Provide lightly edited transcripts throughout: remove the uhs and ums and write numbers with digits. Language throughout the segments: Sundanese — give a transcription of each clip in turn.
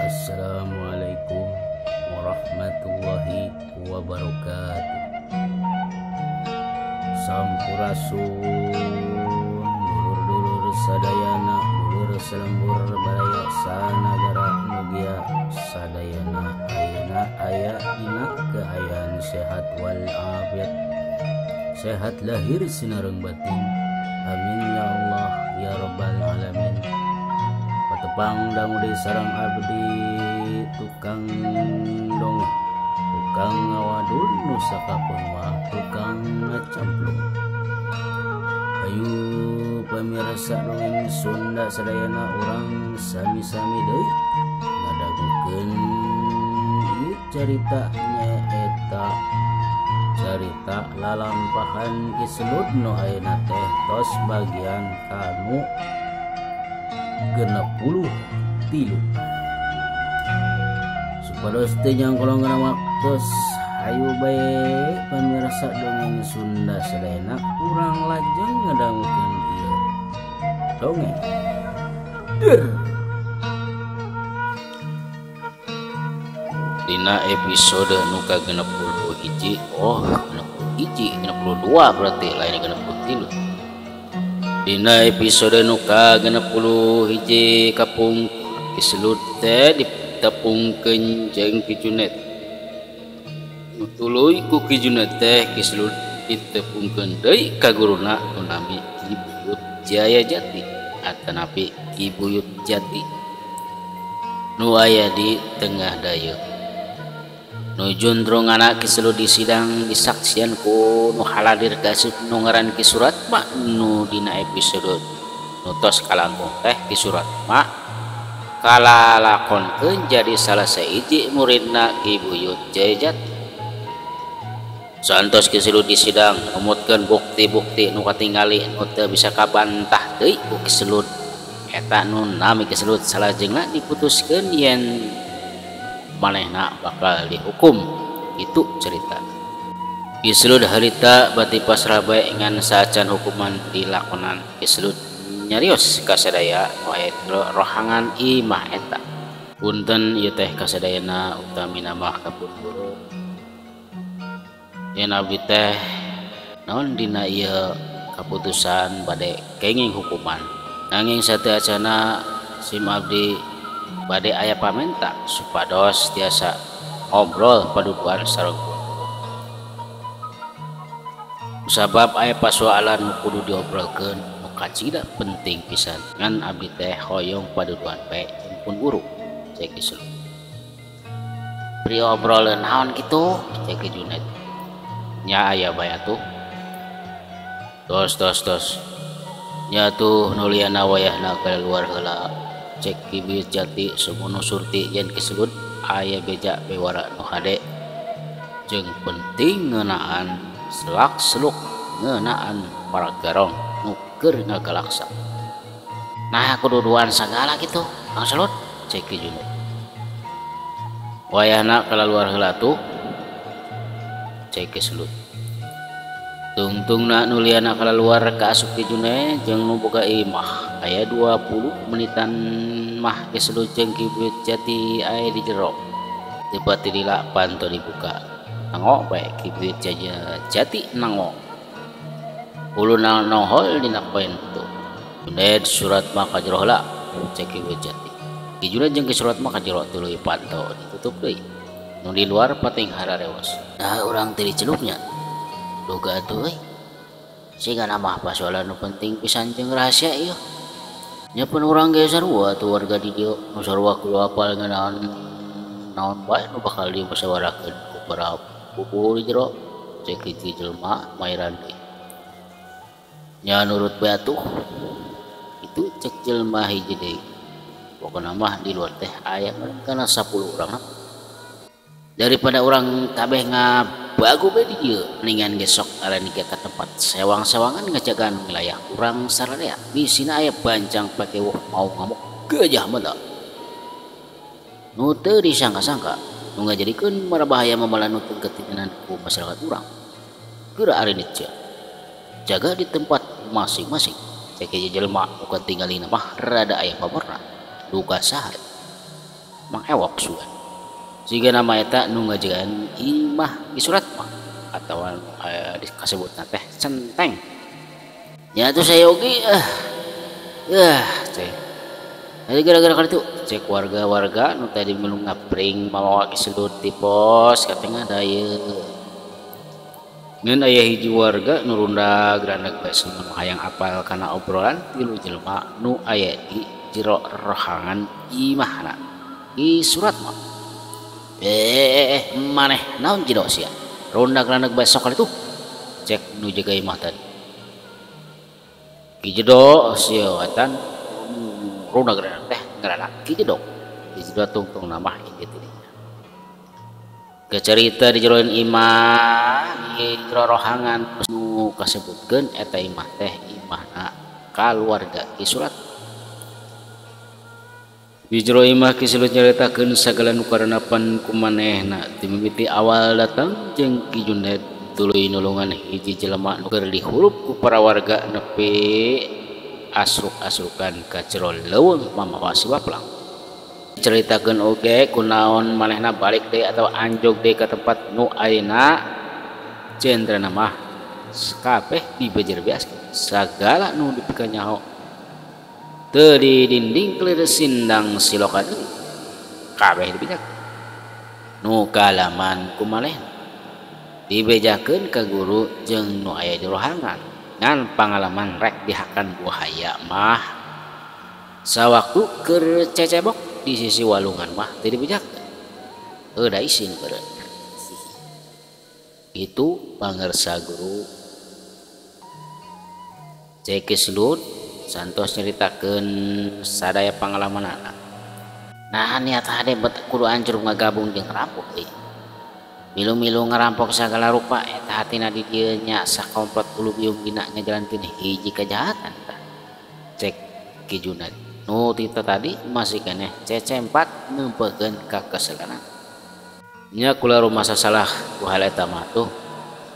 Assalamualaikum warahmatullahi wabarakatuh. Sampurasun dulur-dulur sadayana, dulur selembur baraya sanagara mugia sadayana ayeuna aya dina kaayaan sehat wal afiat, sehat lahir sinareng batin. Amin ya Allah ya rabbal alamin. Patepang dangu di sarang abdi tukang dongeng, tukang ngawadul nu sakapeun tukang ngacamplung. Ayu pamirsa dongeng Sunda sadayana urang sami-sami deui ngadagukeun ieu carita nyaeta carita lalampahan Ki Selud nu ayeuna teh tos bagian kanu 63. Supados teu nyangkolong kana waktos, hayu bae pamirsa dongeng Sunda sadayana urang lajeng ngadangukeun ieu dongeng. Der. Dina episode nu ka-61, oh 61, 62 berarti lain 63. Dina episode nu ka-61 kapung Ki Selud teh ditepungkeun jeung Ki Junet. Nu tuluy ku Ki Junet teh Ki Selud ditepungkeun deui ka guruna nu nami Ki Buyut Jaya Jati atanapi Ki Buyut Jati nu aya di tengah dayeuh. Nu jundrongana Ki Selud di sidang disaksian ku nu haladir kasep nu ngaran Ki Suratma nu dina episode nu tos kalangkung teh Ki Suratma kalalakonkeun jadi salah sahiji muridna Ki Buyut Jaya Jati. Saentos Ki Selud di sidang numutkeun bukti-bukti nu katingali nu teu bisa kabantah deui ku Ki Selud. Eta nu nami Ki Selud salajengna diputuskeun yen manehna bakal dihukum. Itu cerita Ki Selud harita bati pasrah bae ngan saacan hukuman dilakonan. Ki Selud nyarios kasadaya nu aya rohangan imah eta. Punten ieu teh kasadayana utamina mah ka pun guru. Yen abdi teh naon dina ieu kaputusan bade kenging hukuman, nanging sateuacanna sim abdi bade aya pamenta supados tiasa ngobrol paduduan sareng guru. Sabab aya pasoalan nu kudu diobrolkeun nu kacida penting pisan, ngan abdi teh hoyong paduduan bae jeung pun guru. Cek Ki Selud. Pri obrolan naon kitu? Cek Ki Junet. Nya aya bae atuh. Tos tos tos. Nya tuh nuliana wayahna kaluar heula. Cek Ki Buyut Jati sumuno surti yen Ki Selud aya beja bewara nu hade jeung penting ngeunaan selak seluk ngeunaan para garong nu keur ngagalaksa. Nah kududuan sagala kitu Kang Selud, cek Ki Junet. Wayahna kalaluar heula tuh, cek Ki Selud. Tungtungna nuliana kalaluar ka asup Ki Junet jeung nu boga imah. Aya 20 menitan mah Ki Selud jeung Ki Buyut Jati aya di jero. Tiba tilila panto dibuka. Nangok bae Ki Buyut Jati nangok. Uluna nohol dina pintu. Junet surat mah ka jero heula, cek Ki Buyut Jati. Ki Junet jeung Ki Surat mah ka jero tuluy panto ditutup deui. Nu di luar pating hararewas. Nah urang teh dicelupnya. Duga atuh euy. Sigana mah pasoalan nu penting pisan jeung rahasia ieu. Nya pun urang ge sarua atuh warga di dieu nu sarua kudu apal ngeunaan naon bae nu bakal dimusyawarahkeun ku para pupuhu di jero. Cek hiji jelema mairan deui. Nya nurut bae atuh. Itu cek jelema hiji deui. Pokona mah di luar teh aya kana 10 urang. Daripada urang kabeh ngabago bae di dieu, mendingan ge sok arani ge ka tempat sewang-sewangan ngajagaan wilayah urang sararea. Bisina aya bancang pakewuh mau ngamuk gajah mata. Nu teu disangka-sangka nu ngajadikeun marabahaya mamalan nu teu ketingan ku masyarakat urang. Geura arinit jaga di tempat masing-masing. Cek hiji jelema nu katinggalina mah rada aya pamorna duka saha Mang Ewok sugan. Siga nama eta nu ngajagaan imah Ki Suratma atawa kasebutna teh centeng. Nya atuh sayogi cek. Jadi gara-gara kali itu cek warga-warga nu tadi milu ngapring mawa Ki Selut di pos katengah daya. Ngan aya hiji warga nu runda graneg bae nu hayang apal kana obrolan tilu jelema nu aya di jero rohangan imahna Ki Suratma. Maneh naon jero sia? Runda graneg bae sok kali tuh. Cek nu jaga imah tadi. Ki Jedok sia watan runda graneg teh ngaranna Ki Jedok. Ki Jedok tungtung namah ieu teh. Kecerita di jeroan imah di jero rohangan nu kasebutkeun eta imah teh imahna kaluarga Ki Surat. Di jero imah Ki Surat nyaritakeun sagala nu karenapan ku manehna ti mimiti awal datang jeung Ki Junet tuluy nulungan hiji jelema nu keur dihurup ku para warga nepi asruk-asrukan ka jero leuweung mamawa si Waplang. Ceritakeun oge kunaon manehna balik deui atawa anjog deui ka tempat nu ayeuna jendrana mah kabeh dibejer beaskeun sagala nu dipikanyaho teu di dinding kelir sindang siloka deui kabeh dibejakeun nu kalaman ku manehna dibejakeun ka guru jeung nu aya di rohangan ngan pangalaman rek dihakan buhaya mah sawaktu keur cecebok di sisi walungan mah teu dibejakeun da isin beureun. Itu pangersa guru. Cek Ki Selut santos nyaritakeun sadaya pangalamanana. Nah niat hade bet kudu ancur ngagabung jeung rampok euy. Milu-milu ngarampok sagala rupa eta hatina di dieu nya sakomplot ulu biung dina ngajalankeun hiji kejahatan tah. Cek Ki Junad nu tita tadi masih keneh cecempat nempekeun ka keselanan. Nya kula rumasa salah ku hal eta mah tuh.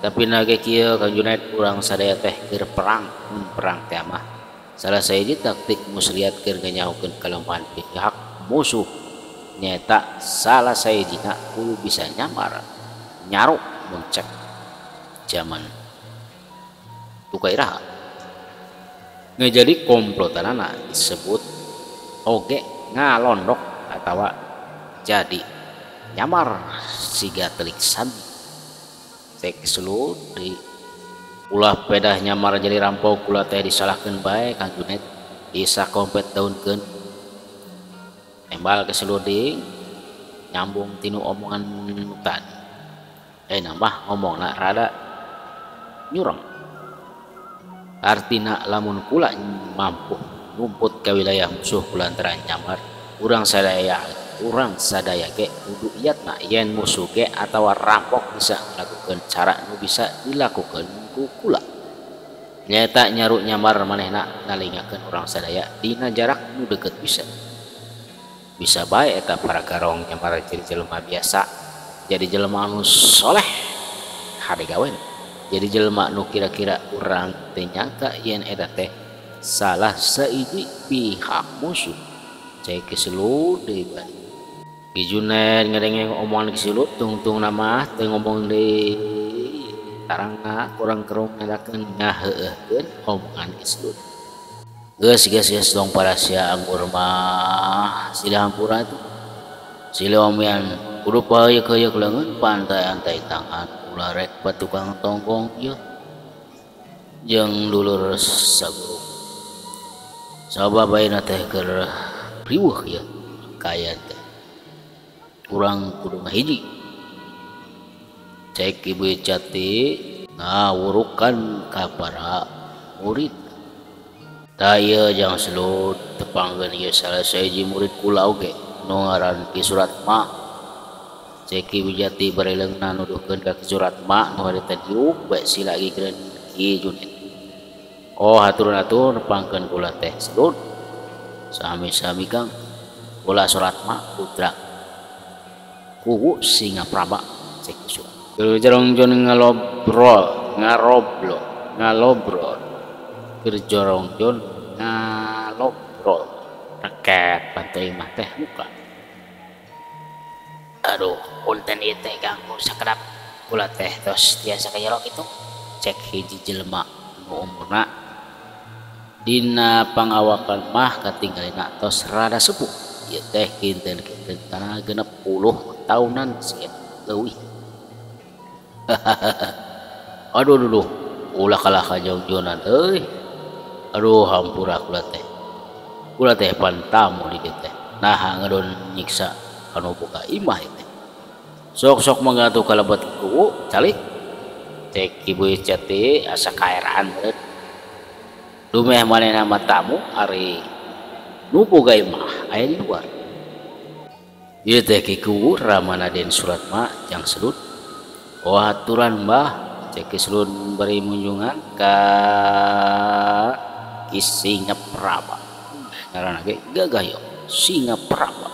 Tapi nage kieu Kang Junaid urang sadaya teh keur perang, mun perang teh mah salah sahiji taktik muslihat keur nganyahokeun kalemahan pihak musuh nyaeta salah sahijina kudu bisa nyamar nyaru mun cek jaman tuka iraha. Ngajadi komplotanana disebut oge ngalondok atawa jadi nyamar siga telik sandi. Cek Selut di ulah pedah nyamar jadi rampok kula teh disalahkeun bae Kang Junaid bisa kompet daunkeun tembal ke Selut di nyambung tinu omongan nu tadi nambah ngomongna rada nyureng. Artina lamun kula mampu ngumput ke wilayah musuh kulantaran nyamar urang sadaya ge kudu iatna yen musuh ge atawa rampok bisa ngalakukeun cara nu bisa dilakukeun ku kula. Nyaeta nyaru nyamar manehna ngalingakeun urang sadaya dina jarak nu deukeut bisa. Bisa bae eta para garong nyamar jadi jelema biasa, jadi jelema anu soleh hade gawe. Jadi jelema nu kira-kira urang teu nyangka yen eta teh salah saiji pihak musuh. Cek Ki Selut deui bae. Ki Junaid ngadenge omongan Ki Selut tungtung nama teu ngomong deui tarangna kurang kerung ngadakeun ngaheueuhkeun omongan Ki Selut. Geus geus geus dong para sia anggur mah sila hampura tuh. Sila omean kudu payeuk-heuyeuk leungeun pantai-antai tangan ulah rek patukang tongkong ieu jeung dulur saguru. Sabab ayeuna teh keur riweuh ieu kaya teh. Urang kudu ngahiji. Cek Ibu Jati ngawurukan ka para murid. Tah ieu jang Selut tepangkeun ieu salah sahiji murid kula oge nu ngaran Ki Suratma. Cek Ibu Jati bareleungna nuduhkeun ka Ki Suratma nu harita diuk bae sila gigireun Ki Junaid. Oh hatur-hatur nepangkeun kula teh Selut. Sami-sami Kang, kula Suratma putra Kuwu Singapraba cek Ki Surat. Jerong jon ngalobrol, ngaroblol, ngalobrol. Keur jorongjon ngalobrol reket panto imah teh muka. Aduh, punten ieu teh ganggu sakedap kula teh tos tiasa ka jero kitu. Cek hiji jelema nu umurna dina pangawakan mah katinggalina tos rada sepuh. Ieu teh kinten-kinten kana 60 taunan sieun leuwih. Aduh duh, ulah kalah ka jongjonan euy. Aduh hampura kula teh. Kula teh pan tamu di dieu teh. Naha ngedon nyiksa kanu boga imah ieu teh. Sok-sok mangga atuh kalebet kuwu calik. Cek Ki Buyut Jati asa kaeraan meureun. Dumeh manehna mah tamu ari nu boga imah aya di luar. Ieu teh Ki Kuwu Rama Raden Suratma jang Selud. Oh aturan mbah, cek Ki Selud bari munjungan ka Ki Singapraba. Ngaranna ge gagah yo, Singapraba.